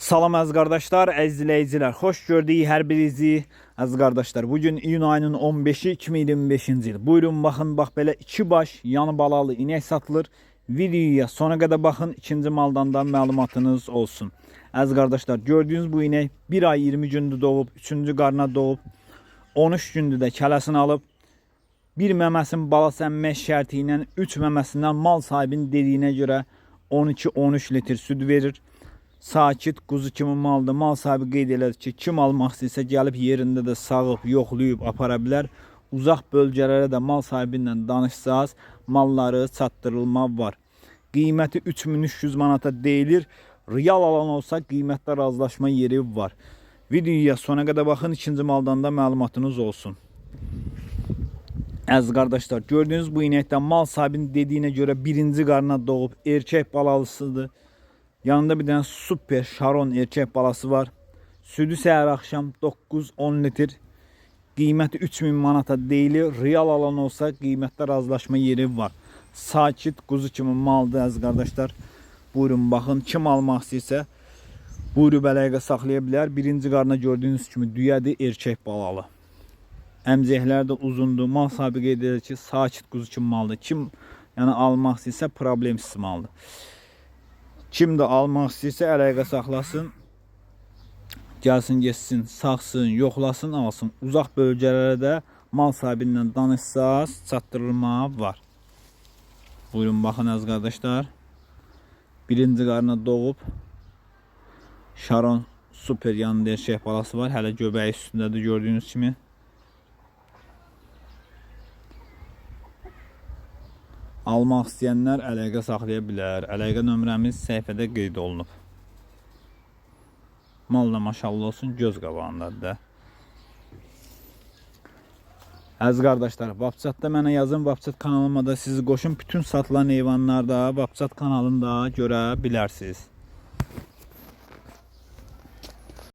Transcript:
Salam əziz qardaşlar, əziz izləyicilər. Xoş gördük hər birinizi. Əziz qardaşlar, bu gün iyun ayının 15-i 2025-ci il. Buyurun baxın, bax belə iki baş yanı balalı inək satılır. Videoya sona qədər baxın, ikinci maldan da məlumatınız olsun. Əziz qardaşlar, gördüyünüz bu inək 1 ay 20 gündür doğub, 3-cü qarna doğub, 13 gündür də kələsini alıb. Bir məməsinin balası əmmək şərti ilə 3 məməsindən mal sahibinin dediyinə görə 12-13 litr süd verir. Sakit quzu kimi maldır. Mal sahibi qeyd elədi ki, kim almaq istəyirsə gəlib yerində də sağıb, yoxlayıb apara bilər. Uzaq bölgələrə də mal sahibi ilə danışsaz, malları çatdırılma var. Qiyməti 3300 manata deyilir. Real alan olsa qiymətdə razılaşma yeri var. Videoya sona qədər baxın, ikinci maldan da məlumatınız olsun. Əziz qardaşlar, gördüyünüz bu inəkdən mal sahibinin dediyinə görə birinci qarına doğub erkək balalısıdır. Yanında bir dənə super Şaron erkək balası var. Südü səhər axşam 9-10 litr. Qiyməti 3000 manata deyilir. Real alan olsa qiymətdə razılaşma yeri var. Sakit quzu kimi maldır əziz qardaşlar. Buyurun baxın, kim almaq istəyirsə buyurub əlaqə saxlaya bilər. Birinci qarına gördüyünüz kimi düyədir, erkək balalı. Əmcəklər də uzundur. Mal sahibi qeyd edir ki, sakit quzu kimi maldır. Kim yəni almaq istəyirsə problemsiz maldır. Kim də almaq istəyirsə əlaqə saxlasın. Gəlsin, getsin, sağsın, yoxlasın, alsın. Uzaq bölgələrə də mal sahibi ilə danışsaz çatdırılma var. Buyurun baxın əziz qardaşlar. Birinci qarına doğub. Şaron super yanında erkək balası var. Hələ göbəyi üstündədir gördüyünüz kimi. Almaq istəyənlər əlaqə saxlaya bilər. Əlaqə nömrəmiz səhifədə qeyd olunub. Mal da maşallah olsun göz qabağındadır da. Əziz qardaşlar, WhatsApp-da mənə yazın, WhatsApp kanalıma da sizi qoşun. Bütün satılan heyvanlarda WhatsApp kanalında görə bilərsiniz.